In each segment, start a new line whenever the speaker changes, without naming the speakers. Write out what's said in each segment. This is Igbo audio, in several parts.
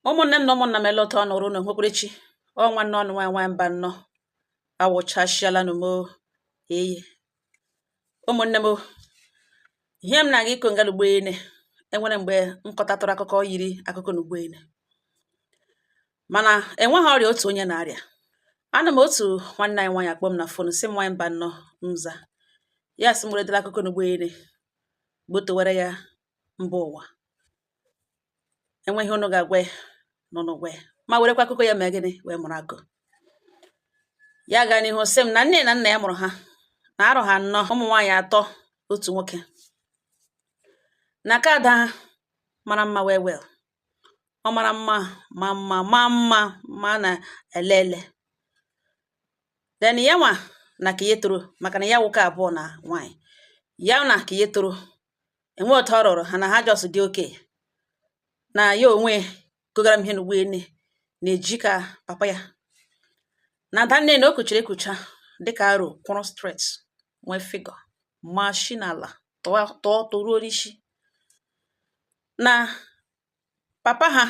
Ụmụnne m na ụmụnna m, ele otu ọ nọrọ unu nwekwerechi ọ nwanne ọnụ nwaanyị nwaanyị mba nnọọ awụchasịala nụ m eye. Ụmụnne m, ihe m na-aga ịkọ ngala ugboene enwere mgbe nkọtatụrụ akụkọ yiri akụkọ na ugboene, mana enweghị ọrịa otu onye na-arịa. Ana m otu nwanne anyị nwaanyị akpọ m na phone, sị m, "Nwaanyị mba nnọọ," nza ya sị m weredela akụkọ na ugboene gbotowere ya mba ụwa. Enweghị unu ga-agwa ya n'ụnụ gwa ya, ma werekwa akụkọ ya mee gịnị wee mụrụ akụ ya. Gaa n'ihu sị m na nne na nna ya mụrụ ha na arụ ha nnọọ, ụmụ nwaanyị atọ, otu nwoke. Na aka ada ha mara mma wee well, ọ mara mma, ma mma, ma mma, ma na ele ele. Then ya nwa na ka ya toro, maka na ya nwoke abụọ na nwaanyị, ya na ka ya toro enwe otu ọ rụrụ ha na ha just dị oke na ya onwe kogara m ihe n'ugbo ene na-eji ka papa ya na adanne na o kuchiri ekucha dịka aro kwụrụ straight, nwee figure, ma shi n'ala tọọ tọọ toruo n'isi. Na papa ha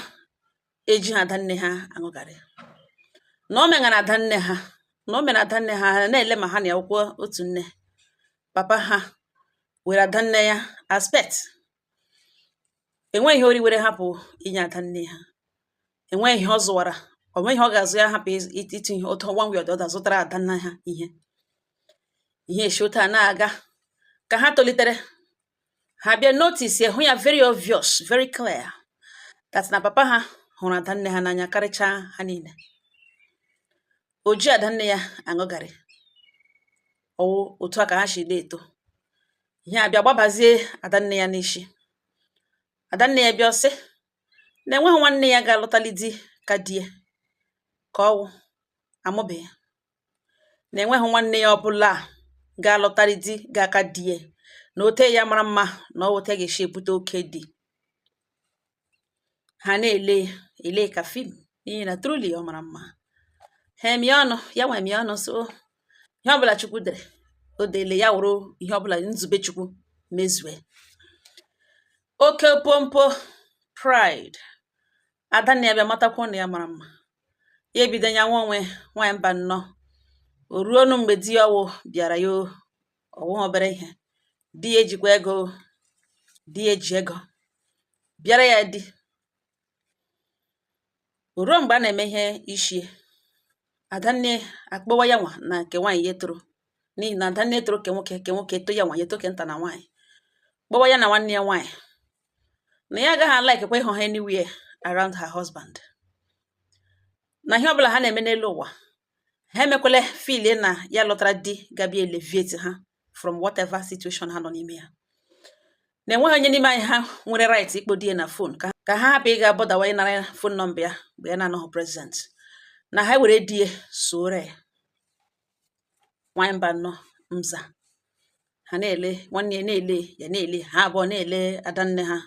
eji ha adanne ha aṅụ garị, na o meghara adanne ha, na o mere adanne ha, ha na-ele ma ha na ya akwụkwọ otu nne. Papa ha were adanne ya as pet, enweghị ihe ori were hapụ inye adanne ha, enweghị ihe ọ zụwara, o nweghị ihe ọ ga-azụ ya hapụ ịtụ ihe otu one way or the other zụtara adanne ha ihe. Ihe esi otu a na-aga ka ha tolitere, ha bịa notice, hụ ya very obvious, very clear that na papa ha hụrụ adanne ha n'anya karịchaa ha niile. O ji adanne ya aṅụ garị. Ọwụ otu a ka ha si na-eto. Ihe a bịa gbabazie adanne ya n'isi. Adanne ya bịa sị na enweghị nwanne ya ga-alụtali di ka di ya, ka ọwụ amụbeghị, na enweghị nwanne ya ọbụla ga-alụtali di ga-aka di ya, na ote ya mara mma, na ọ ote ga-esi ebute oke di. Ha na-ele ele ka film, n'ihi na truly ọ mara mma. Ha emie ọnụ, ya nwa emie ọnụ, so ihe ọbụla Chukwu dere o dele ya, wụrụ ihe ọbụla nzube Chukwu mezue. Oke pompo pride adanna ya bịa matakwa na ya mara mma, ya ebido ya nwa onwe nwaanyị mba nnọọ. O ruonu mgbe di ya ọwụ bịara ya, ọwụghị obere ihe, di ya ejikwa ego, di ya eji ego bịara ya di. O ruo mgbe a na-eme ihe ishie, adanne akpọwa ya nwa na nke nwaanyị ya toro, n'ihi na adanne toro ke nwoke, ke nwoke eto ya nwa ya eto ke nta na nwaanyị, kpọwa ya na nwanne ya nwaanyị na ya agaghị a-like-kwa ịhụ ha anywhere around her husband, na ihe ọbụla ha na-eme n'elu ụwa, ha emekwele feel na ya lụtara di ga-abịa elevate ha from whatever situation ha nọ n'ime ya, na enweghị onye n'ime anyị ha nwere right ikpo di ya na phone, ka ha hapụ ịga bọdawa ịnara ya phone number ya mgbe ya na-anọghị present, na ha were di ya soro ya. Nwanyị mba nnọọ nza, ha na-ele nwanne ya, na-ele ya, na-ele ha abụọ, na-ele adanne ha.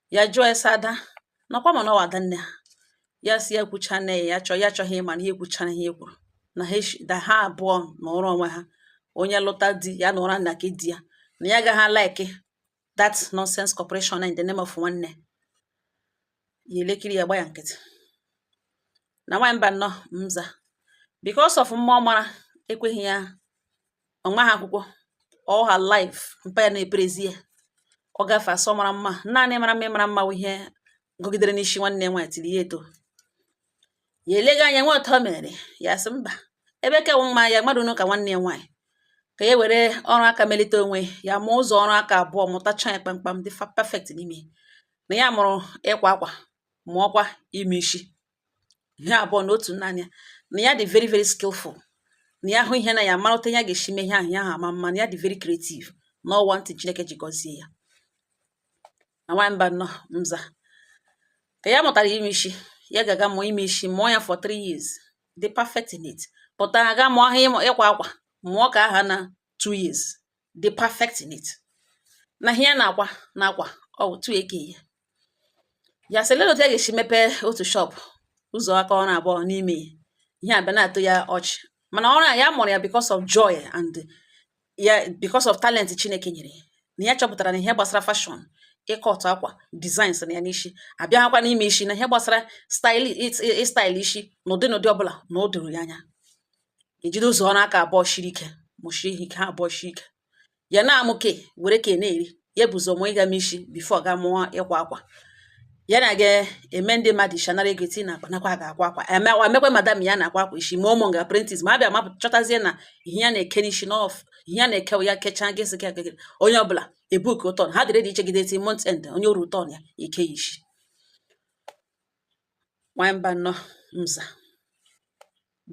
Ya jụọ ya sị, "Ada nọkwa?" Ma nọwa adanne ha, ya si ya kwucha nne ya, ya chọọ ya achọghị ịma na ihe ekwuchara ihe e kwuru na ha na ha abụọ nọrọ onwe ha, onye lụta di ya nọrọ na ke di ya, na ya agaghị like that nonsense cooperation in the name of nwanne ya. Elekiri ya gba ya nkịtị. Na nwaanyị mba nnọọ nza, because of mmụọ mara ekweghị ya ọnwa ha akwụkwọ all her life, mpa ya na-eperezi ya, ọ gafe asọ mara mma, naanị mara mma, ịmara mma wụ ihe gụgidere n'isi nwanne ya nwaanyị tiri ya eto. Ya elega anya nwe otu o mere ya, sị mba, ebe kewu mma ya mmadụ ka nwanne ya nwaanyị, ka ya were ọrụ aka melite onwe ya, ma ụzọ ọrụ aka abụọ mụtacha ya kpamkpam, dị perfect n'ime na ya mụrụ ịkwa akwa, mụọkwa ime isi, ihe abụọ na otu naanị ya, na ya dị very very skillful, na ya hụ ihe na ya mara otu ya ga-esi mee ihe ahụ, ya ahụ ama mma, na ya dị very creative, na ọwa ntị Chineke ji gọzie ya. Na nwaanyị mba nnọọ nza, ka ya mụtara ime isi, ya ga-aga mụọ ime isi, mụọ ya for 3 years, dị perfect in it, pụta aga mụọ ha ịkwa akwa, mụọ ka aha na 2 years, dị perfect in it, na ihe ya na-akwa na akwa ọ wụ tu eke ya. Ya sị lee otu ya ga-esi mepee otu shop ụzọ aka ọrụ abụọ n'ime ya. Ihe a bịa na-atụ ya ọchị, mana ọrụ a ya mụrụ ya because of joy and ya because of talent Chineke nyere ya, na ya chọpụtara na ihe gbasara fashion Ịkọtụ akwa designs na ya n'isi, abịaghakwa n'ime isi na ihe gbasara style, style isi n'ụdị n'ụdị ọbụla na o doro ya anya. Ejide ụzọ ọrụ aka abụọ shiri ike, mụchie ihe ike ha abụọ shie ike. Ya na-amụ ke were ke na-eri ya bụzọ mụọ ịga mee isi before ga mụọ ịkwa akwa. Ya na ga eme ndị mmadụ isi, anara ego tii na akpa, nakwa ga-akwa akwa eme emekwa madam ya na-akwa akwa isi ma ụmụ nga apprentice ma abịa mapụ chọtazie na ihe ya na-eke n'isi na ọf ihe ya na-eke ya kechaa gị sị gị onye ọbụla ebuku ụtọ ha dịrị dị ichegide ti month end, onye oru ụtọ ya eke ya isi. Nwanyị mba nnọọ nza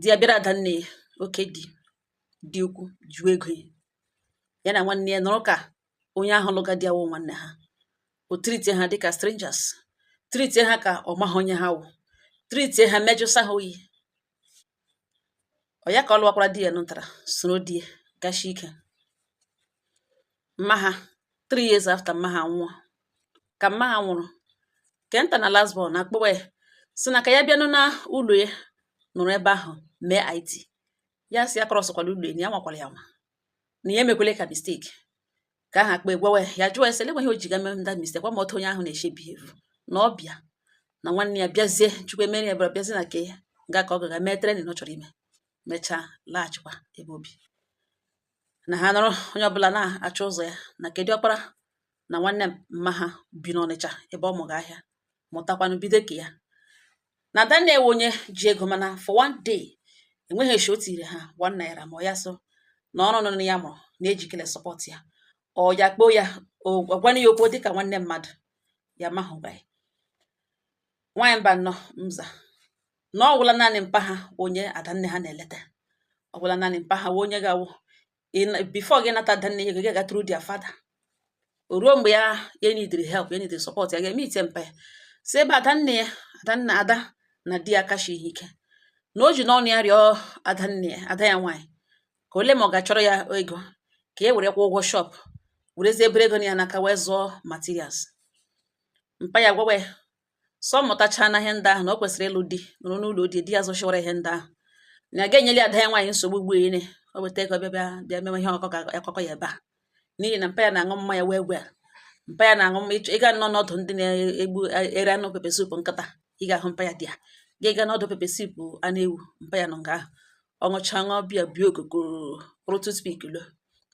di ya bịara ada nne ya oke di dị ukwu juo ego ya. Ya na nwanne ya nọrọ ka onye ahụ lụga di ya wụ nwanne ha. O treatie ha dịka strangers, treatie ha ka ọ maghị onye ha wụ, treatie ha mejụsa ha oyi. Ọ ya ka ọ lụwakwara di ya nụtara, soro di ya gashi ike. Mma ha, 3 years after mma ha nwụọ, ka mma ha nwụrụ, ke nta na last born na-akpọwa ya si na ka ya bịanụ na ụlọ ya nọrọ ebe ahụ mee IT. Ya si ya crosskwala ụlọ ya, na ya nwakwara ya nwa na ya emekwele ka mistake ka aha akpa egwawa ya. Ya jụọ ya sị ele ihe o ji ga mee that mistake, gwa ma otu onye ahụ na-eche behave na ọ bịa na nwanne ya bịazie. Chukwu emere ya bịara bịazie na ke ya nga ka ọ gaga mee training ọ chọrọ ime, mechaa laghachikwa ebe obi na ha nọrọ. Onye ọbụla na-achọ ụzọ ya na kedu ọkpara na nwanne mma ha bi n'Ọnịcha ebe ọ mụga ahịa, mụtakwanụ bido ke ya na ada na-ewe onye ji ego. Mana for one day enweghị eshi o tiri ha ₦1, ma ọ ya so na ọrụ nọ ya mụrụ na-ejikere support ya. Ọ ya kpoo ya, ọ gwanụ ya okwu dịka nwanne mmadụ ya mahụba ya. Nwaanyị mba nnọọ nza na ọ gwụla naanị mpa ha onye adanne ha na-eleta. Ọ gwụla naanị mpa ha onye ga-awụ before gị nata adanne ya ego, gị ga through their father. O ruo mgbe ya ya neediri help, ya neediri support, ya ga-eme ite mpa ya si ebe adanne ya, adanne ada na di ya kashi ihe ike na o ji n'ọnụ ya rịọ adanne ya, ada ya nwaanyị, ka ole ma ọ ga-achọrọ ya ego ka e were kwụọ ụgwọ shop, werezie ebere ego ya n'aka wee zụọ materials. Mpa ya gwawa ya sọ mụtacha na ihe ndị ahụ na ọ kwesịrị ịlụ di, nọrọ n'ụlọ di, di ya zụchiwara ihe ndị ahụ, na ya ga-enyeli ada ya nwaanyị nsogbu ugbu ene o weta ego bịa bịa bịa mewe ihe ọkọ akọkọ ya ebe a, n'ihi na mpa ya na-aṅụ mmanya wee well. Mpa ya na-aṅụ mmanya. Ịga nọ n'ọdụ ndị na-egbu ere anụ pepper soup nkịta, ị ga-ahụ mpa ya dị ya. Gị ga n'ọdụ pepper soup anụ ewu, mpa ya nọ nga ahụ. Ọ ṅụcha, ṅụọ biya bie okokoro, kpụrụ toothpick lo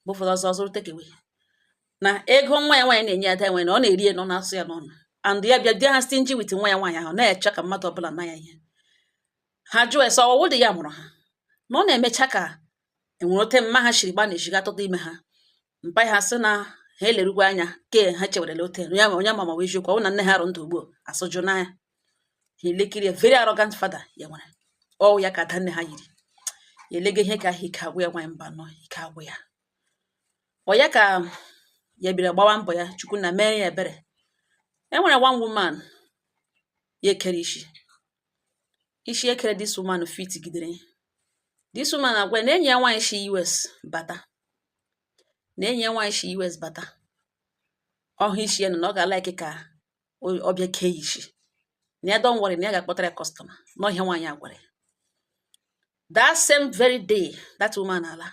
mgbe ụfọdụ ọzọ zụrụ takeaway na ego nwa ya nwaanyị na-enye ada ya nwaanyị na ọ na-eri ya na ọ na-asụ ya n'ọnụ. And ya bịa di ha stingy with nwa ya nwaanyị ahụ, na-eche ka mmadụ ọbụla na ya ihe ha jụọ ese ọwụwụ dị ya mụrụ ha na ọ na-emecha ka enwere ote mma ha shiri gba na ejiga atụtụ ime ha. Mpa ha sị na ha elerukwa anya ke ha chewerela ote ya onye ma ma wee eziokwu ọ bụ na nne ha rụ ndụ ugbu asụjụ n'anya ha elekiri ya. Very arrogant father ya nwere ọ ya ka ada nne ha yiri ya elega ihe ka ahụ ike agwụ ya. Nwaanyị mba nọ ike agwụ ya. Ọ ya ka ya bịara gbawa mbọ ya, Chukwu na mee ya ebere. E nwere one woman ya ekere isi isi ekere. This woman fit gidere. This woman agwa ya na enyi ya nwaanyị shi US bata, na enyi ya nwaanyị shi US bata, ọhụ isi ya nọ na ọ ga-alike ka ọ bịa kee ya isi, na ya don't worry, na ya ga-akpọtara ya customer n'ọhịa. Nwaanyị a gwara ya that same very day that woman ala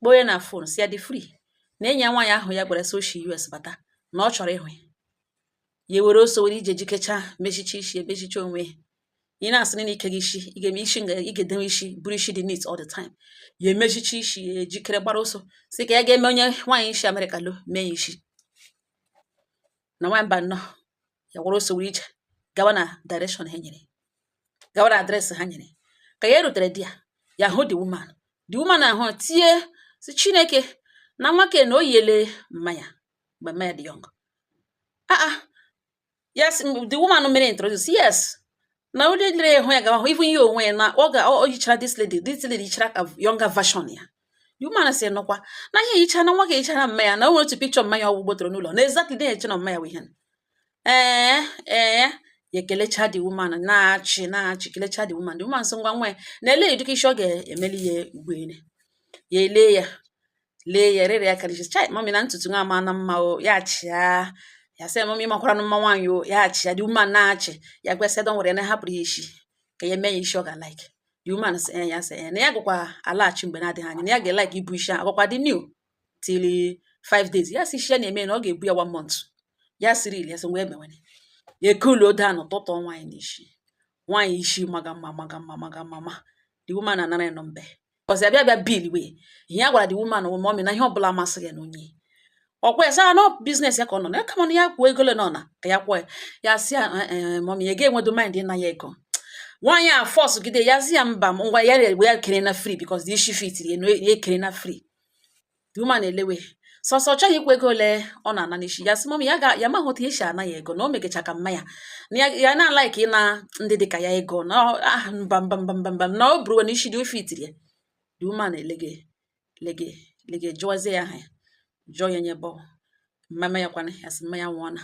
kpọọ ya na phone, si ya dị free, na enyi ya nwaanyị ahụ ya gwara sị o shi US bata, na ọ chọrọ ịhụ ya. Ya ewere ose were ije jikecha, mechicha isi, emechicha onwe ya. Ị na-asị na ike gị isi, ị ga-eme isi nga, ị ga-edenwe isi bụrụ isi dị neat all the time. Ya emechicha isi ya, ejikere gbara ọsọ si ka ya ga-eme onye nwaanyị isi Amerịka lo mee ya isi. Na nwaanyị mba nnọọ ya gwara ose were ije gawa na direction ha nyere, gawa na address ha nyere. Ka ya rutere di ya, ya hụ the woman. The woman ahụ tie si Chineke na nwake na o yiele mmanya mgbe mmanya dị young. Ah ah, yes, the woman mere introduce, yes, na onye lere hụ ya gawa hụ even ya onwe ya na ọ ga o yichara this lady, this lady yichara ka younger version ya. The woman sị nọkwa na ihe yichara na nwa ga yichara mmanya, na o nwere otu picture mmanya ọgwụ gbotoro n'ụlọ na exactly na-eche na mmanya wụ ihe. Ee ee, ya ekelecha the woman, na-achị na-achị, kelecha the woman. The woman sị ngwa nwa ya na ele edika isi ọ ga-emeli ya ugboene. Ya ele ya, lee ya, rere ya karịsị chai mummy na ntutu nwa ama na mma o. Ya chịa, ya sị mummy makwara mma nwaanyị o. Ya chịa, the woman na-achị ya, gwasị don't worry, na hapụrụ ya isi ka ya mee ya isi ọ ga-like. The woman sị ya sị na ya gakwa alaghachi mgbe na-adịghị anya, na ya ga-like ibu isi agwakwa dị new till 5 days. Ya sị isi ya na-eme na ọ ga-ebu ya one month. Ya siri ili ya sị ngwa emewene ya ekuluo down tụtụọ nwaanyị n'isi. Nwaanyị isi maga mma, maga mma, maga mma. Ma the woman anara ya nọmba ọzọ, abịa bịa bill wee ihe ya gwara the woman wụ mommy na ihe ọbụla masịrị ya na onye ọkwa ya sị na business ya ka ọ nọ na kama na ya kwuo ego ole nọ na ka ya kwụọ ya. Ya sị ya, "Mommy, ya ga-enwedo mind ịna ya ego." Nwaanyị a force gide ya, sị ya mba, ngwa, ya ya kere na free because the issue fit ya na ya ekere na free. The woman elewe sọsọ, ọ chọghị ikwu ego ole ọ na-ana n'isi. Ya sị, "Mommy," ya ga ya maghị otu esi ana ya ego na o megecha ka mma ya na ya ya na-alike ịna ndị dịka ya ego na ah, mba, mba, mba, mba, mba, na o buru na isi dị ofe itiri ya. The woman elege lege lege, jụwazie ya aha ya, jụọ ya nye bọ mmama ya kwana. Ya sị mmanya nwụọna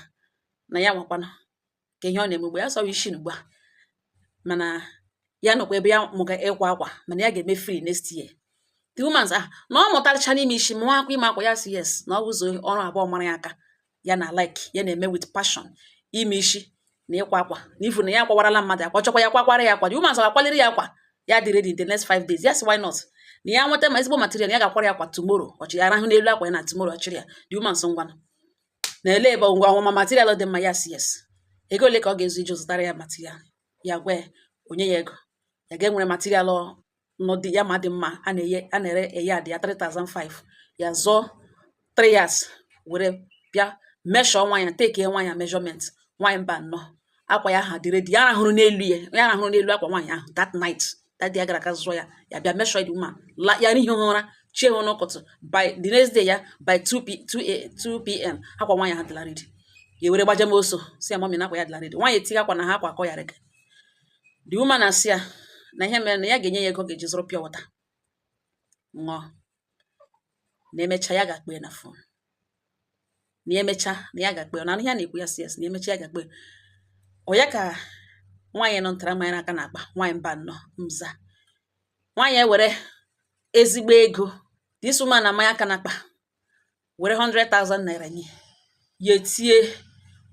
na ya nwakwana ka ihe ọ na-eme ugbu ya sọwa isi ugbu a, mana ya nọkwa ebe ya mụga ịkwa akwa, mana ya ga-eme free next year. The woman sị, ah, na ọ mụtaracha n'ime isi mụọ akwa ime akwa. Ya sị yes, na ọ wụzọ ọrụ abụọ mara ya aka, ya na like ya na-eme with passion, ime isi na ịkwa akwa, na ifu na ya akwawarala mmadụ akwa, chọkwa ya kwakwara ya akwa. The woman sị akwaliri ya akwa ya dị ready in the next 5 days. Ya sị why not, na ya nweta ma ezigbo material, ya ga-akwara ya akwa tomorrow, ọchị ya arahụ n'elu akwa ya na tomorrow ọchịrị ya. The woman sị ngwanụ, na ele ebe ngwa ọnwụma material dị mma. Ya sị yes, ego ole ka ọ ga-ezu iji zụtara ya material? Ya gwa ya, onye ya ego ya ga-enwere material nọ dị ya ma dị mma a na-eye a na-ere eye adị ya 3005. Ya zụọ 3 yards were bịa measure nwaanyị, take nwaanyị measurement. Nwaanyị mba nnọọ, akwa ya ahụ dị ready. Ya rahụrụ n'elu ya, ya rahụrụ n'elu akwa nwaanyị ahụ that night, that day ya gara aka zụọ ya. Ya bịa measure the woman la ya n'ihi ụra chie hụ n'ụtụtụ. By the next day ya, by 2 p 2 a 2 p.m., akwa nwaanyị ahụ dịla ready. Ya were gbaje m oso si ya, "Mommy," na akwa ya dịla ready. Nwaanyị etinye akwa na ha akwa akọ ya rega. The woman asị ya na ihe mere na ya ga-enye ya ego ga-eji zụrụ pure water ṅụọ, na emecha ya ga-akpọ ya na phone, na emecha na ya ga-akpọ ya na ihe a na-ekwu. Ya si yes, na emecha ya ga-akpọ ya. Ọ ya ka nwaanyị nọ ntara mmanya aka na-akpa. Nwaanyị mba nnọọ nza, nwaanyị ewere ezigbo ego this woman na mmanya aka na-akpa, were 100,000 naira nye ya, etie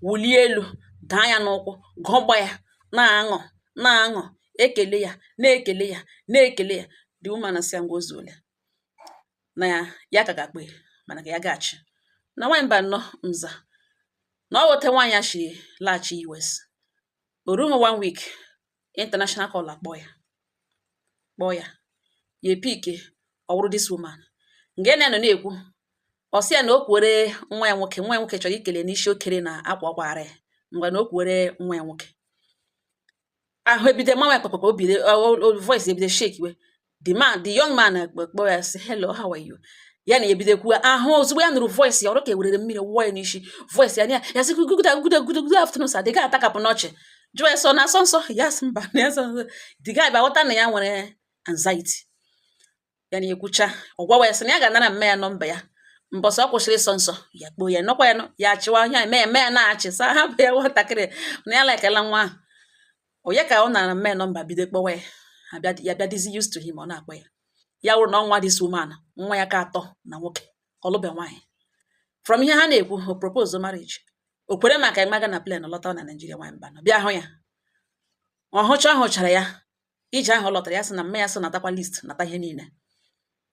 wulie elu, daa ya n'ụkwụ, gọgba ya, na-aṅụ na-aṅụ, ekele ya, na-ekele ya, na-ekele ya. The woman asị ya ngwa, ozuole, na ya ya ka ga-akpọ ya, mana ka ya gaghachi na. Nwaanyị mba nnọọ nza, na ọ wote nwaanyị a shi laghachi US, o rughị one week, international call akpọ ya, kpọọ ya, ya epike, ọ wụrụ this woman nke na nọ na-ekwu. Ọ sị ya na o kwere nwa ya nwoke, nwa ya nwoke chọrọ ikele n'isi okere na akwa ọkwara ya. Ngwa, na o kwere nwa ya nwoke ahụ ebido mmanwe kpakpakpa, obi voice ebido shake we. The man, the young man kpọ ya, sị, "Hello, how are you?" Ya na ebido kwuo ahụ. Ozugbo ya nụrụ voice ya, ọrụ ka ewerere mmiri wụọ ya n'isi. Voice ya ya sị, "Good, good, good, good afternoon, sir." The guy atakapụ n'ọchị, jụọ ya sọ na asọ nsọ. Ya sị mba, na ya sọ nsọ. The guy bịa ghọta na ya nwere anxiety. Ya na ekwucha, ọ gwawa ya sị na ya ga-anara mma ya nọmba ya, mbọsị ọ kwụsịrị ịsọ nsọ ya kpoo ya, nọkwa ya nọ ya achịwa ya eme eme ya na-achị sa hapụ ya nwatakịrị na ya laikela nwa ahụ. Onye ka ọ nara mma ya nọmba, bido kpọwa ya, ya bịa dịzi used to him. Ọ na-akpọ ya, ya wụrụ na ọnwa this woman nwa ya ka atọ na nwoke ọlụbe nwaanyị. From ihe ha na-ekwu, o propose marriage, o kwere maka ịmaga na plane lọta na Nigeria. Nwaanyị mba bịa hụ ya, ọ hụcha, ọ hụchara ya ije ahụ ọ lọtara. Ya sị na mma ya sị natakwa list, nata ihe niile,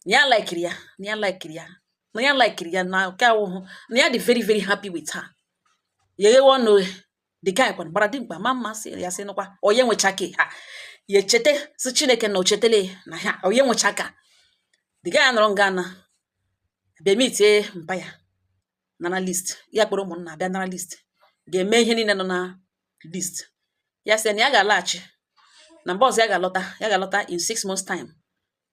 na ya likiri ya, na ya likiri ya, na ya likiri ya, na nke awụhụ na ya dị very very happy with her. Ya eghewe ọnụ. The guy kwana gbara dimkpa ma mma. Sị ya sị nụkwa onye nwechake ha, ya echete sị Chineke na o chetele na ha onye nwechaka. The guy nọrọ nga na bịa meetie mpa ya, nara list ya, kpọrọ ụmụnna bịa nara list, ga-eme ihe niile nọ na list. Ya sị na ya ga-alaghachi na mgbe ọzọ ya ga-alọta, ya ga-alọta in 6 months time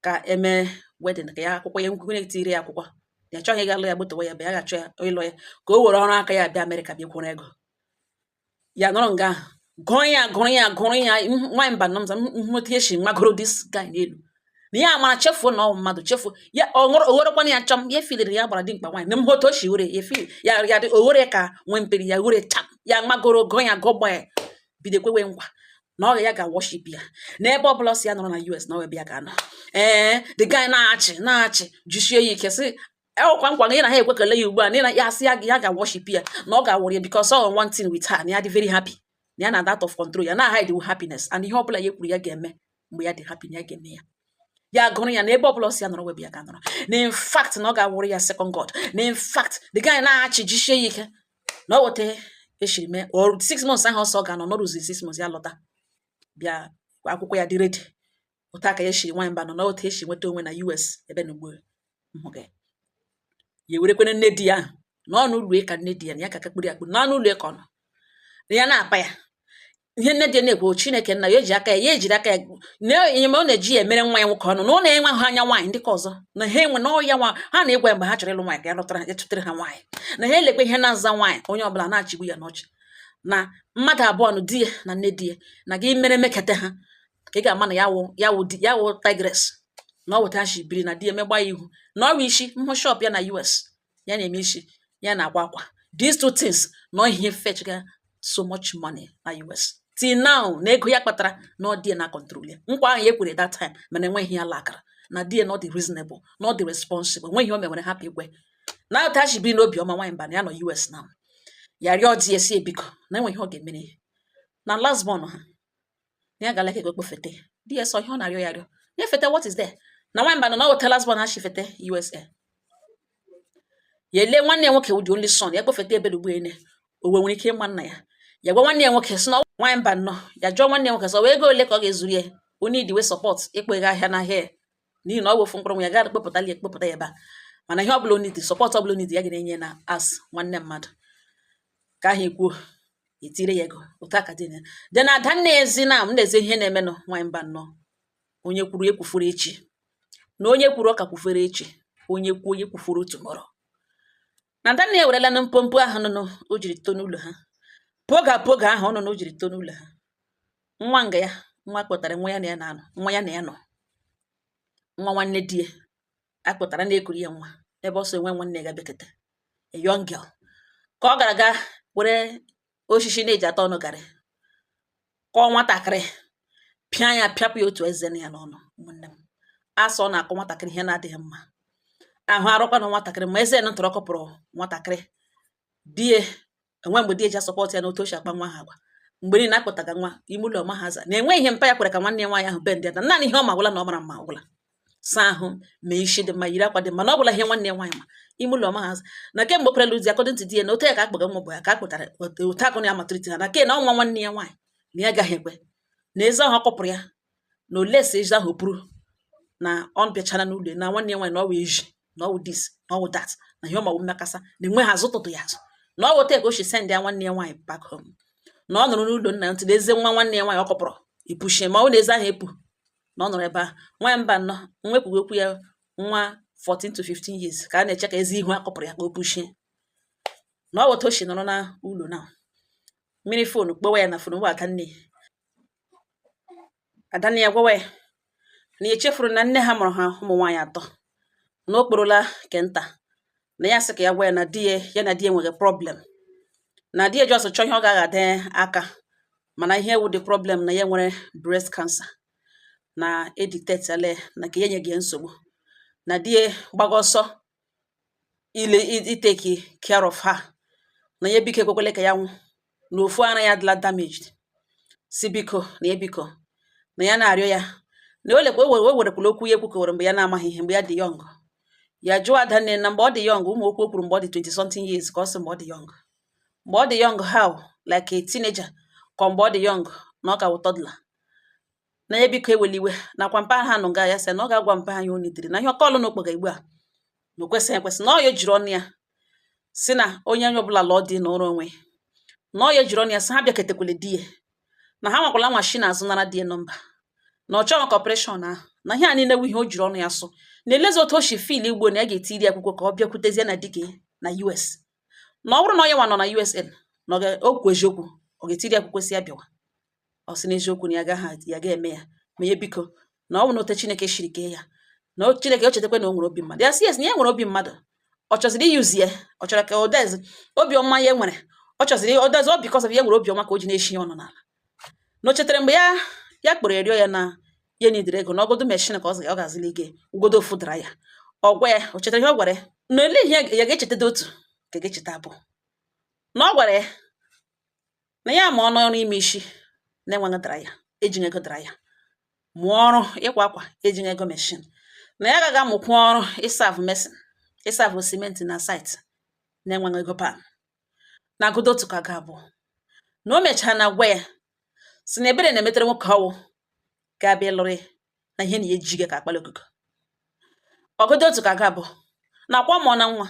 ka eme wedding, ka ya akwụkwọ ya nkwukwu tiri ya akwụkwọ. Ya chọghị ịga lụ ya, gbutowa ya, bịa ya ga-achọ ya ịlụ ya ka o were ọrụ aka ya bịa Amerịka bịa kwụrụ ego. Ya nọrọ nga ahụ gụrụ ya, gụrụ ya, gụrụ ya. Nwaanyị mba nọ nweta ihe shi magoro this guy n'elu na ya mara, chefuo na ọ mmadụ, chefuo ya, ọ ṅụrụ oghorekwana ya chọm. Ya filiri ya gbara dimkpa nwaanyị na mhoto o shi were ya feel ya ya dị oghere ka nwee mperi ya were cham ya magoro gụọ ya, gụgba ya, bido kwewe nkwa na ọ ya ga-worship ya n'ebe ọbụla ọ sị ya nọrọ na US, na ọ ebe ya ga-anọ. Ee, the guy na-achị na-achị, jisie ya ike, sị ọkwa nkwa na ị na ha ekwekele ya ugbu a na ya asị ya ya ga-worship ya, na ọ ga-awụrụ ya because all one thing with her, na ya dị very happy, na ya na that of control ya na hide with happiness, and ihe ọbụla ya kwuru ya ga-eme mgbe ya dị happy, na ya ga-eme ya. Ya gụrụ ya na ebe ọbụla ọ sị ya nọrọ, webe ya ga nọrọ, na in fact na ọ ga-awụrụ ya second god, na in fact the guy na-achị jisie ya ike. Na ọ wete eshiri mee or 6 months ahụ ọsọ ga-anọ nọrụzi 6 months, ya lọta bịa akwụkwọ ya dị ready. Otu aka ya eshiri nwaanyị mba nọ na otu esi nweta onwe na US ebe na ugbu hụ gị ya ewerekwene nne di ya ahụ na ọnụ ụlọ ka nne di ya na ya ka kakpuru ya kpuru n'ọnụ ụlọ ka ọ nọ na ya na-apa ya ihe nne di ya na-ekwu. Chineke nna ya eji aka ya, ya ejiri aka ya na enyem ọ na-eji ya emere nwa ya nwoke ọnụ na ọ na-enwe ha anya nwaanyị ndị ka ọzọ na ha enwe na ọya nwa ha na-egwa ya mgbe ha chọrọ ịlụ nwaanyị ka ya lụtara ya chụtere ha nwaanyị na ha elekwa ihe na-aza nwaanyị. Onye ọbụla na-achịgbu ya n'ọchị na mmadụ abụọ nụ, di ya na nne di ya, na gị mere mekete ha ka ị ga-ama na ya wụ, ya wụ di ya wụ tigress. Na ọ weta shi biri na di ya megba ya ihu na ọ wụ isi nhụ shop ya na US, ya na-eme isi, ya na-akwa akwa. These two things na ihe fetch ga so much money na US till now, na ego ya kpatara na ọ dị ya na control ya. Nkwa ahụ ya ekwere that time, mana enweghị ya lakara na di ya na ọ dị reasonable, na ọ dị responsible, enweghị ihe o mewere hapụ igwe na otu ha biri n'obi ọma. Nwaanyị mba na ya nọ US now, ya rịọ di ya si ebiko na enweghị ihe ọ ga-emere na last born ha, na ya gala ka ego kpofete di ya sọ ihe ọ na-arịọ ya rịọ ya fete. What is there na nwaanyị mba nọ na ọ weta last born ha shi fete USA, ya ele nwanne ya nwoke wụ the only son ya kpofete ebe ugbu ene o nwere ike ịma nna ya. Ya gwa nwanne ya nwoke sị na nwaanyị mba nnọọ, ya jụọ nwanne ya nwoke sọ wee ego ole ka ọ ga-ezuru ya, onye idiwe support ịkpọ ego ahịa n'ahịa ya, n'ihi na ọ bụ ofu mkpụrụ nwa ya gara kpọpụta ya, ekpopụta ya ebe a. Mana ihe ọbụla onidi support ọbụla onidi ya ga na-enye na as nwanne mmadụ ka ahụ ekwuo etire ya ego. Otu aka dị na dị na ada nne ezi na m na-ezi ihe na-emenụ. Nwaanyị mba nnọọ, onye kwuru ekwufuru echi, na onye kwuru ọka kwufere echi, onye kwuo onye kwufuru tomorrow. Na ada nne ya werela na mpompo ahụ nụnụ o jiri too n'ụlọ ha, poga poga ahụ ọ nọ na o jiri too n'ụlọ ha, nwa nga ya nwa kpọtara nwa ya na ya na-anọ, nwa ya na ya nọ, nwa nwanne di ya akpọtara na-ekuru ya nwa ebe ọsọ enwe nwanne ya ga-bekete, a young girl, ka ọ gara aga were osisi na-eji ata ọnụ garị kọọ nwatakịrị, pịa ya, pịapụ ya otu eze na ya n'ọnụ. Ụmụnne m, asọ ọ na-akọ nwatakịrị ihe na-adịghị mma ahụ arụkwa na nwatakịrị ma eze nụ tọrọ kọpụrụ nwatakịrị. Die enwe mgbe di eji asupport ya n'otu o si akpa nwa ha agwa mgbe niile akpọtaga nwa ime ụlọ ọma ha aza na-enwe ihe mpa ya kwere ka nwanne ya nwaanyị ahụ be ndị ya. Naanị ihe ọ ma gwụla na ọ mara mma agwụla, saa ahụ, mee isi dị mma, yiri akwa dị mma, na ọ gwụla ihe nwanne ya nwaanyị ma ime ụlọ ọma ha aza. Na kemgbe o kwerela ụzi according to di ya na otu ya ka akpọga nwa bụ ya ka a kpụtara otu akụ na ya maturity ha na ke na ọnwa nwanne ya nwaanyị na ya agaghị ekwe na eze ahụ ọ kọpụrụ ya na ole si ezi ahụ pụrụ na ọ bịachara n'ụlọ na nwanne ya nwaanyị na ọ wụ ezi na ọ wụ this na ọ wụ that na ihe ọ ma wụ mmekasa na enwe ha azụ tụtụ ya azụ na ọ wụta ka o si send ya nwanne ya nwaanyị back home, na ọ nọrọ n'ụlọ nna ya ntị na eze nwa nwanne ya nwaanyị ọ kọpụrụ ipushie ma ọ bụ na eze ahụ epu na ọ nọrọ ebe ahụ. Nwa mba nnọọ nwekwughị okwu ya nwa 14 to 15 years ka a na-eche ka eze ihu akọpụrụ ya ka o pushie na ọ wụta o si nọrọ na ụlọ na mmiri phone kpọwa ya na phone nwa adanne adanne ya gwawa ya na ya echefuru na nne ha mụrụ ha ụmụ nwaanyị atọ, na o kporola kenta na ya sị ka ya gwa ya na di ya, ya na di ya nwere problem, na di ya just chọọ ihe ọ gaghị ade aka, mana ihe wụ the problem na ya nwere breast cancer na edetectale na ka ya nye gị nsogbu, na di ya gbaga ọsọ ile itake care of her, na ya biko ekwekwele ka ya nwụ na ofu ara ya adịla damaged, si biko na ya biko na ya na-arịọ ya na o lekwa o werekwala okwu ya ekwukọwara mgbe ya na-amaghị ihe, mgbe ya dị young. Ya jụọ adanne na mgbe ọ dị young, ụmụ okwu o kwuru mgbe ọ dị 20 something years, ka ọ sị mgbe ọ dị young, mgbe ọ dị young how, like a teenager, ka mgbe ọ dị young na ọ ka wụ toddler, na ya biko eweli iwe nakwa mpa ha nọ nga. Ya sị na ọ ga-agwa mpa ha ihe o nidiri na ihe ọkọlụ na okpoga igbu a na o kwesịghị ekwesị, na ọ ya jiri ọnụ ya si na onye onye ọbụla lụọ di na ụrụ onwe, na ọ ya jiri ọnụ ya sị ha bịaketekwele di ya, na ha nwakwala nwa shi n'azụ nara di ya nọmba, na ọ chọghị cooperation ahụ, na ihe a niile wụ ihe o jiri ọnụ ya sụ na elezi otu o si feel igbo na ya ga-etiri ya akwụkwọ ka ọ bịakwutezie na dike na US, na ọ bụrụ na onye nwa nọ na USN na ọ ga-okwu eziokwu, ọ ga-etiri ya akwụkwọ si ya bịawa. Ọ sị n'eziokwu na ya agaghị ya ga-eme ya ma ya biko, na ọ bụ na ote Chineke shiri kee ya, na Chineke o chetakwa na o nwere obi mmadụ. Ya sị yes, na ya nwere obi mmadụ, ọ chọziri iyuzi ya, ọ chọrọ ka odezi obiọma ya nwere, ọ chọziri odezi ọ because of ya nwere obiọma ka o ji na-eshi ya ọnụ n'ala. Na o chetara mgbe ya ya kpọrọ ya rịọ ya na ya nidiri ego na ọgodo machine ka ọ ga-azụli ike ugodo ofu dara ya, ọ gwa ya o chetara ihe ọ gwara ya na ele ihe ya ga-echeta otu ka ga-echeta abụọ, na ọ gwara ya na ya ma ọnụ ọrụ ime isi na-enweghị dara ya ejighị ego dara ya mụọ ọrụ ịkwa akwa ejighị ego machine, na ya agaghị amụkwu ọrụ ịserve mason, ịserve simenti na site na-enweghị ego pan, Na agụdo otu ka aga abụọ na o mechara na gwa ya si na ebere na-emetere nwoke ọwụ ga-abịa ịlụrụ ya na ihe na ya ejighị ka akpali okuko. Ọgụdụ otu ka aga abụọ na akwa mụọ na nwa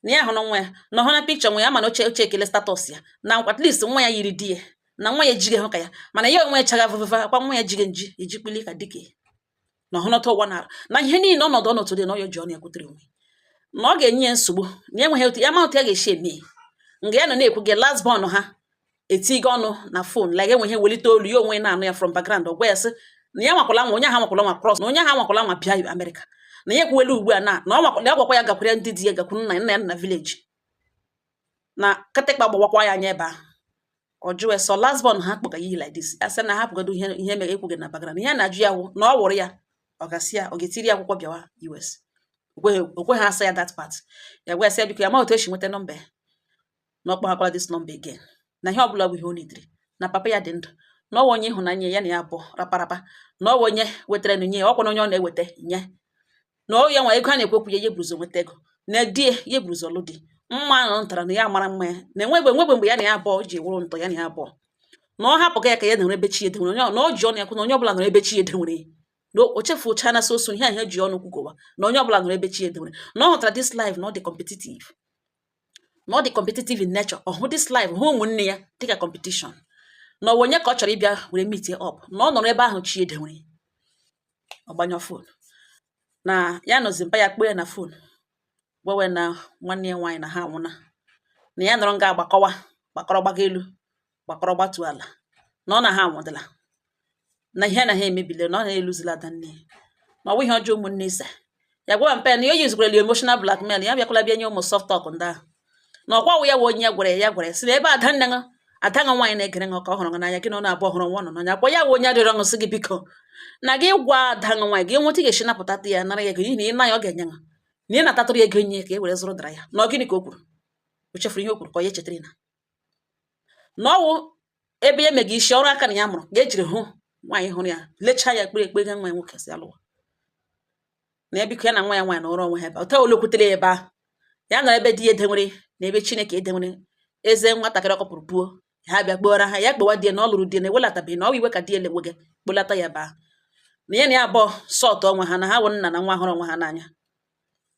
na ya hụrụ nwa ya na ọhụ na picture nwa ya, mana oche oche ekele status ya na at least nwa ya yiri di ya na nwa ya ejighị hụ ka ya, mana ya onwe echaghị avụvụva akwa nwa ya jighị nji ejikpili ka dike na ọhụnọta ụwa na na ihe niile ọnọdụ ọnọdụ dị na ọya ji ọnụ ya kwutere onwe na ọ ga-enye ya nsogbu na enweghị otu ya ma otu ya ga-esi eme nga ya nọ na-ekwu gị. Last born ha etigo ọnụ na phone like enwe ihe welite olu ya onwe na-anụ ya from background. Ọ gwa ya sị na ya nwakwala nwa onye ahụ nwakwala nwa cross, na onye ahụ nwakwala nwa bịa Amerịka, na ya ekwuwela ugbu a na na ọ nwakwala ya gwakwa ya gakwara ndị di ya, gakwuru nna nna ya na village, na kịtịkpa gbawakwa ya anya ebe ahụ. Ọ jụọ sọ last born ha kpọga yi like this, asị na hapụgodo ihe ihe mere ekwughị na background. Ihe a na-ajụ ya wụ na ọ wụrụ ya, ọ gasị ya ọ ga-etiri ya akwụkwọ bịawa US. Okweghị asa ya that part. Ya gwa ya sị ya biko, ya ma otu esi nweta nọmba ya, na ọ kpọghakwala this number again, na ihe ọbụla bụ ihe o nidiri, na papa ya dị ndụ, na ọwa onye ịhụnanya ya na ya abụọ raparapa, na ọwa onye wetara nye ya, ọkwa na onye ọ na-eweta nye, na ọ ya nwa ego a na-ekwekwu ya, ya buruzo nweta ego na di ya, ya buruzo lụ di mma nọ ntara na ya mara mma ya na enwegbe mgbe ya na ya abụọ ji wụrụ ntọ ya na ya abụọ, na ọ hapụ ya ka ya nọrọ ebe chi edenwere onye, na ọ ji ọnụ ya kwu na onye ọbụla nọrọ ebe chi edenwere, na o chefucha na soso ihe a ihe ji ọnụ kwugowa na onye ọbụla nọrọ ebe chi edenwere, na ọ hụtara this life na ọ dị competitive, na ọ dị competitive in nature. Ọ hụ this life, hụ ụmụnne ya dịka competition, na ọ onye ka ọ chọrọ ịbịa were meet up, na ọ nọrọ ebe ahụ chi edenwere. Ọ gbanyọ phone na ya nọzi mpa ya kpoo ya na phone gwawe na nwanne ya nwaanyị na ha anwụna, na ya nọrọ nga agbakọwa gbakọrọ gbago elu gbakọrọ gbatuo ala, na ọ na ha anwụdịla, na ihe na ha emebile, na ọ na-eluzila ada nne ya, na ọ bụ ihe ọjọọ. Ụmụnne ise ya gwa mpa ya na ya yuzukwara emotional blackmail ya bịakwala bịa nye ụmụ soft talk ndị ahụ, na ọkwa wụ ya wụ onye ya gwara ya gwara ya sị na ebe ada nne ṅụ ada ṅụ nwaanyị na-egere ṅụ ka ọ hụrụ gị n'anya, gị na ọ na-abụọ hụrụ nwa nọ n'anya kwa ya wụ onye rịọrọ ṅụ sị gị biko na gị gwa ada ṅụ nwaanyị gị nweta ị ga-esi napụta ya nara ya ego, n'ihi na ị na ya ọ ga-enye ṅụ na ị natatụrụ ya ego nye ka e were zụrụ dara ya. Na ọ gịnị ka o kwuru? O chefuru ihe o kwuru ka ọ ya echetara na ọwụ ebe ya mega isi ọrụ aka na ya mụrụ ka ejiri hụ nwaanyị hụrụ ya lechaa ya kpere ekpe ga nwa ya nwoke si alụwa na ya biko ya na nwa ya nwaanyị nọrọ onwe ha ebe otu ole kwutere ya ebe ahụ ya nọrọ ebe di ya edenwere na ebe Chineke edenwere eze nwatakịrị ọkọpụrụ puo ha bịa kpọrọ ha ya kpọwa di ya na ọ lụrụ di ya na ewelatabeghị na ọ iwe ka di ya lewe gị kpolata ya ebe ahụ, na ya na ya abụọ sọtụ onwe ha, na ha wụ nna na nwa hụrụ onwe ha n'anya,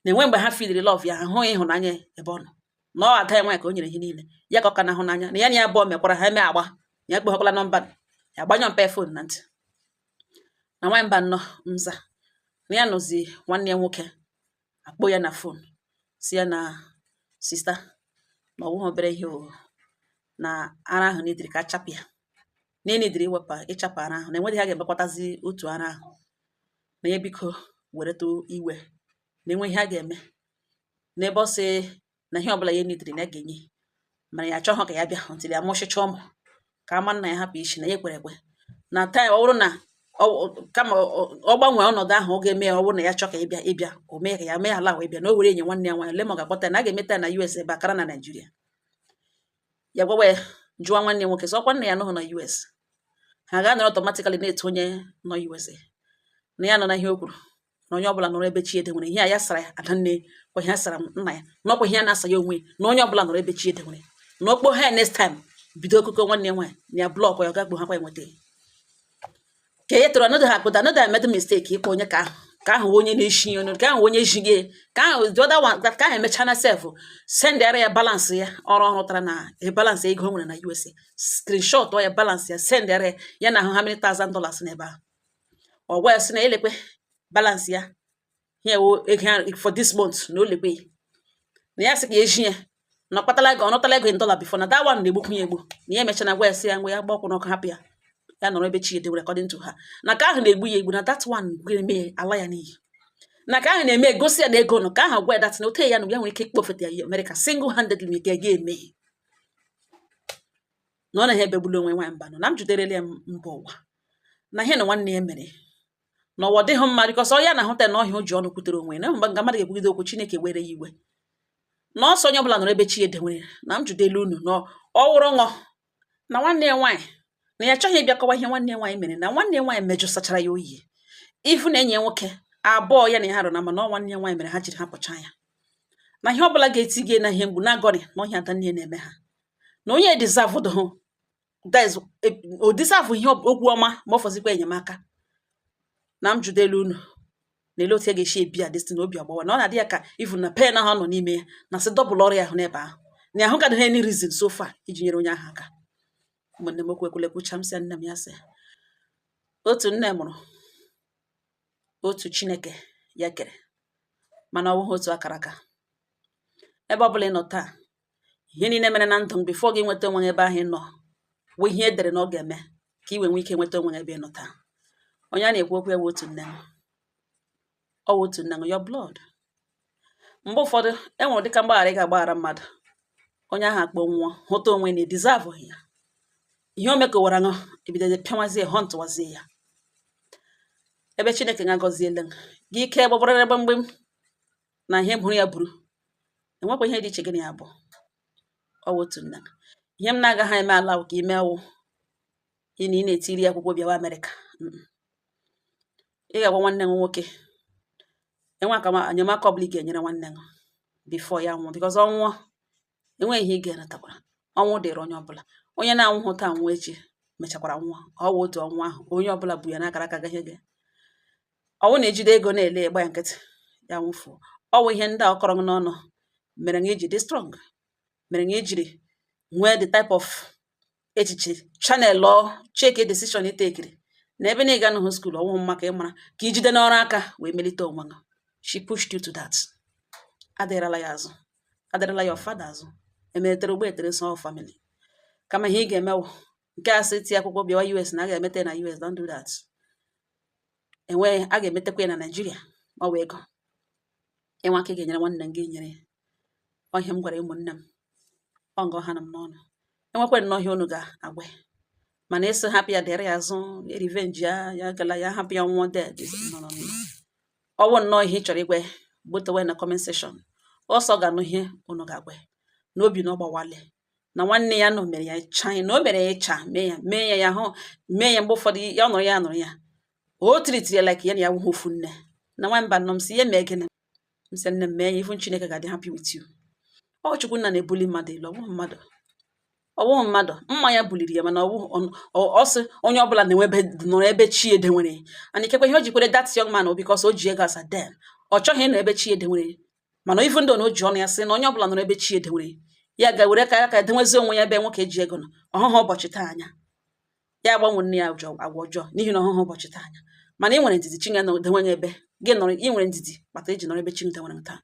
na enwe mgbe ha filiri love ya, ha hụ ịhụnanya ebe ọ nọ, na ọ ada ya nwaanyị ka o nyere ihe niile ya ka ọ ka na-ahụ n'anya, na ya na ya abụọ mekwara ha eme agba ya kpọghakwala nọmba ya gbanyọ mpe phone na ntị na nwaanyị mba nnọọ nza na ya nọzi. Nwanne ya nwoke akpọ ya na phone si ya na sister na ọ bụghị obere ihe o, na ara ahụ n'idiri ka achapụ ya, na enidiri iwepụ ịchapụ ara ahụ, na enweghị ha ga-emekwatazi otu ara ahụ, na ya biko weretụ iwe, na enwe ihe a ga-eme n'ebe ọ sị na ihe ọbụla ya nidiri na ya ga-enye, mana ya achọghị ka ya bịa until ya mụchicha ụmụ ka ama nna ya hapụ ishi na ya ekwere ekwe na time ọ bụrụ na kama ọ gbanwee ọnọdụ ahụ ọ ga-eme ya. Ọ bụrụ na ya chọọ ka ịbịa ịbịa o mee ka ya mee ala wee bịa na o were enye nwanne ya nwaanyị ole ma ọ ga-akpọta ya na a ga-emeta ya na US ebe akara na Naịjirịa. Ya gwawa ya jụọ nwanne ya nwoke sị ọkwa nna ya nọghị na US, ha ga-anọrọ automatically na-eto onye nọ USA, na ya nọ na ihe o kwuru na onye ọbụla nọrọ ebe chi edenwere. Ihe a ya sara ya adanne kwa ihe a sara nna ya na ọkwa ihe a na-asa ya onwe na onye ọbụla nọrọ ebe chi edenwere, na okpo ha next time bido akụkọ nwanne ya nwaanyị na ya block ya, ọ ga-akpọ ha kwa enweta ka e toro another ha akpụta another made mistake ịkpọ onye ka ahụ ka ahụ onye na-eshi onye ka ahụ onye ji ka ahụ the other one ka ahụ emechaa na sef send ya balance ya ọrụ ọrụ tara na balance ego o nwere na USA, screenshot ya balance ya send ya ya na ahụ how many thousand dollars n'ebe ahụ. Ọ gwa ya sị na elekwe balance ya ya ewo ego ya for this month, na o lekwe na ya sị ka eji ya na ọ kpatala ego ọ nọtala ego in dollar before, na that one na-egbukwu ya egbu, na ya emecha na gwa ya sị ya ngwa ya gba ọkwụ n'ọkụ hapụ ya, ya nọrọ ebe chi edewere according to ha, na ka ahụ na-egbu ya egbu, na that one ga-eme ala ya n'iyi, na ka ahụ na-eme egosi ya na ego nọ ka ahụ gwa ya that na ote ya na ya nwere ike ikpofete ya America single handedly nke ga eme na ọ naghị ebegbulu onwe nwaanyị mba nọ na m juderele ya mba ụwa na ihe na nwanne ya mere na ọwa dịghị mma because ọ ya na-ahụta na ọhịa o ji ọnụ kwutere onwe ya na mgbe nga mmadụ ga-ekwugide okwu Chineke were ya iwe na ọsọ onye ọbụla nọrọ ebe chi edewere. Na m judelu unu na ọ wụrụ ṅụ na nwanne ya nwaanyị na ya achọghị ịbịa kọwa ihe nwanne ya nwaanyị mere, na nwanne ya nwaanyị mejụsachara ya oyi ifu na enyi ya nwoke abụọ ya na ya rụ na mana ọ nwanne ya nwaanyị mere ha jiri hapụcha ya, na ihe ọbụla ga-eti gị na ihe mgbu na-agọrị na ọhịa ada nne na-eme ha. Na onye deserve hụ, that is, o deserve ihe okwu ọma, ma ọ fọzikwa enyemaka. Na m jụdelu unu na ele otu e ga-esi ebi a destin. Obi agbawa na ọ na-adị ya ka even na pain ahụ nọ n'ime ya na sị double ọrụ ya ahụ n'ebe ahụ, na ahụ gadịghị any reason so far iji nyere onye ahụ aka. Ụmụnne m, okwu ekwule kwucha, m sị nne m, ya sị otu nne mụrụ, otu Chineke ya kere, mana ọ bụghị otu akara aka. Ebe ọbụla ị nọ taa, ihe niile mere na ndụ m before gị nweta onwe gị ebe ahụ ị nọ wụ ihe edere na ọ ga-eme ka ị wee nwee ike nweta onwe gị ebe ị nọ taa. Onye a na-ekwu okwu ya wụ otu nne m, ọ wụ otu nne m, your blood. Mgbe ụfọdụ e nwere dịka mgbaghara ị ga-agbaghara mmadụ, onye ahụ akpọ nwụọ, hụta onwe na deserve ya. Ihe o mekọwara ṅụ ebidozie pịawazie, hauntwazie ya. Ebe Chineke ga-agọziele gị, ike gbọbara gbamgbem na ihe buru ya buru, enwekwa ihe dị iche gị na ya bụ ọ wụ otu nne. Ihe m na-agaghị eme ala ka ime wụ ị na ị na-etiri ya akwụkwọ bịawa Amerịka. Ị ga-agwa nwanne m nwoke enwe aka enyemaka ọbụla ị ga-enyere nwanne m before ya nwụọ, because ọ nwụọ, enweghị ihe ị ga-enatakwara. Ọnwụ dịrị onye ọbụla. Onye na-anwụghị taa nwụọ echi, mechakwara nwụọ. Ọ wụ otu ọnwụ ahụ onye ọbụla bụ ya n'akara aka gaghị gị. Ọwụ na-ejide ego na-ele gba ya nkịtị, ya nwụfuo. Ọ wụ ihe ndị a ọ kọrọ gị n'ọnụ mere na iji dị strong, mere na ijiri nwee the type of echiche channel ọ check decision ị takeri na ebe na ị ga nụhụ school ọwụhụ mma ka ị mara ka ijide n'ọrụ aka wee melite onwe gị. She pushed you to that. Adịrịla ya azụ, adịrịla your father azụ, emetere ugbo etere so family. Kama ihe ị ga-eme wụ nke a sị tie akwụkwọ bịawa US na a ga-emete na US. Don't do that. Enweghị a ga-emetekwa ya na Nigeria. Ọ wụ ego ịnwa aka ị ga-enyere nwanne m gị nyere ya. Ọ ihe m gwara ụmụnne m, ọ nga ọha na m n'ọnụ. Enwekwa nnọọ ihe unu ga-agwa ya, mana ịsị hapụ ya, dịrị ya azụ, revenge ya, ya gala ya, hapụ ya nwụọ dead. No, no, no. Ọ wụ nnọọ ihe ị chọrọ igwe, gbutewe na comment section. Ọsọ ga-anụ ihe unu ga-agwa ya n'obi na ọ gbawale na nwanne ya nọ mere ya ịcha, na o mere ya ịcha, mee ya, mee ya, ya hụ mee ya. Mgbe ụfọdụ ya nụrụ, ya nụrụ ya, o tiritiri ya like ya na ya wụghị ofu nne na nwamba nọ. M si ya mee gịnị? M sị nne m mee ya, even Chineke ga-adị happy with you. Ọ Chukwu nna na-ebuli mmadụ elu, ọ bụghị mmadụ, ọ bụghị mmadụ. Mma ya buliri ya, mana ọ bụghị ọ sị onye ọbụla na-enwe ebe nọrọ ebe chi edenwere. And ikekwe ihe o jikwere that young man bụ because o ji ego asa then ọ chọghị ịnọ ebe chi edenwere. Mana even though na o ji ọnụ ya sị na onye ọbụla nọrọ ebe chi edenwere, ya ga were ka aka edenwezi onwe ya ebe nwoke ji ego nọ. Ọhụhụ ụbọchị taa anya ya agbanwe nne ya ụjọ agwa ọjọọ, n'ihi na ọhụhụ ụbọchị taa anya. Mana ị nwere ndidi, chi ya nọ denwe ebe gị nọrọ. Ị nwere ndidi kpata iji nọrọ ebe chi denwere taa.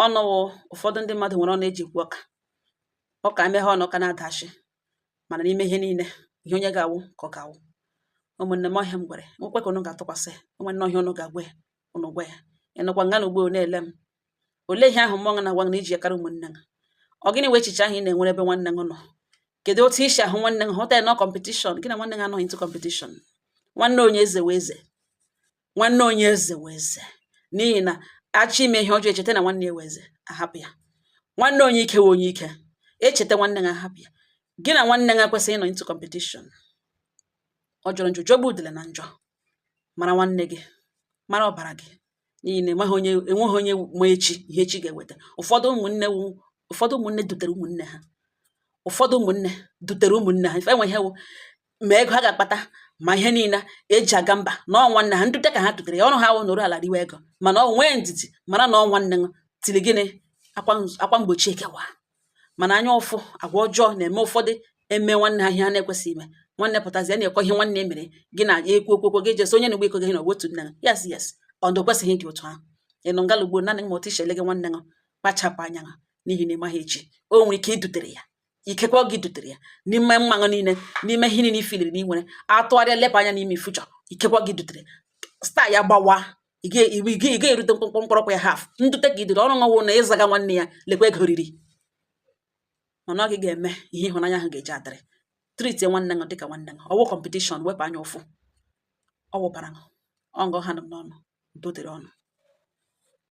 Ọnụ wụ ụfọdụ ndị mmadụ nwere ọnụ eji ekwu ọka ọka emeghe ọnụ ka na-adachi. Mana n'ime ihe niile, ihe onye ga-awụ ka ọ ga-awụ. Ụmụnne m, ọhịa m gwere nwekwe ka unu ga-atụkwasị onwe nnọọ ihe unu ga-agwa ya, unu gwa ya. Ị nọkwa nga na ugbo na-ele m, olee ihe ahụ mmụọ na-agwa gị na iji akara ụmụnne gị? Ọ gịnị wee echiche ahụ ị na-enwere ebe nwanne gị nọ? Kedu otu isi ahụ nwanne gị? Hụta ya nọ competition gị na nwanne gị anọghị into competition. Nwanne onye eze wee eze, nwanne onye eze wee eze, n'ihi na achọ ime ihe ọjọọ, echeta na nwanne ya wee eze, ahapụ ya. Nwanne onye ike wee onye ike, echeta nwanne gị, ahapụ ya. Gị na nwanne gị ekwesịghị ịnọ into competition. Ọ jọrọ njọ, jọgbu udele na njọ. Mara nwanne gị, mara ọbara gị, n'ihi na enweghị onye ma echi, ihe echi ga-eweta. Ụfọdụ ụmụnne wu, ụfọdụ ụmụnne dutere ụmụnne ha, ụfọdụ ụmụnne dutere ụmụnne ha. Ife enwe ihe wụ ma ego ha ga-akpata, ma ihe niile eji aga mba na ọ nwanne ha ndute ka ha dutere ya. Ọrụ ha wụ nọrọ ala riwe ego, mana ọ nwee ndidi, mara na ọ nwanne ṅụ tiri gịnị akwa akwa mgbochi ekewa. Mana anya ụfụ, agwa ọjọọ na-eme ụfọdụ eme nwanne ha ihe ha na-ekwesịghị ime. Nwanne pụtazi ya na-ekwe ihe nwanne mere gị na ya ekwu okwu okwu gị jesi onye na-egbu iko gị na otu nne. Yes, yes, ọdụ kwesịghị ịdị otu ahụ. Ị nọ ngala ugbo naanị ma otu isi ele gị nwanne gị, kpachapụ anya gị, n'ihi na ịmaghị echi. O nwere ike idutere ya, ikekwe ọ gị dutere ya n'ime mmanụ niile, n'ime ihe niile ifiliri na ị nwere atụgharịa lepụ anya n'ime future. Ikekwe gị dutere star ya gbawa, ị ga-erute mkpụmkpụ mkpọrọkwa ya half ndute ka idere ọrụ nwawo na ịzaga nwanne ya. Lekwa ego riri, mana ọ gị ga-eme ihe ịhụnanya ahụ ga-eji adịrị. Treat nwanne gị dịka nwanne gị, ọwụ competition. Wepụ anya ụfụ, ọ wụbara ọ ngọ ha nọ n'ọnụ. Udo dịrị ọnụ.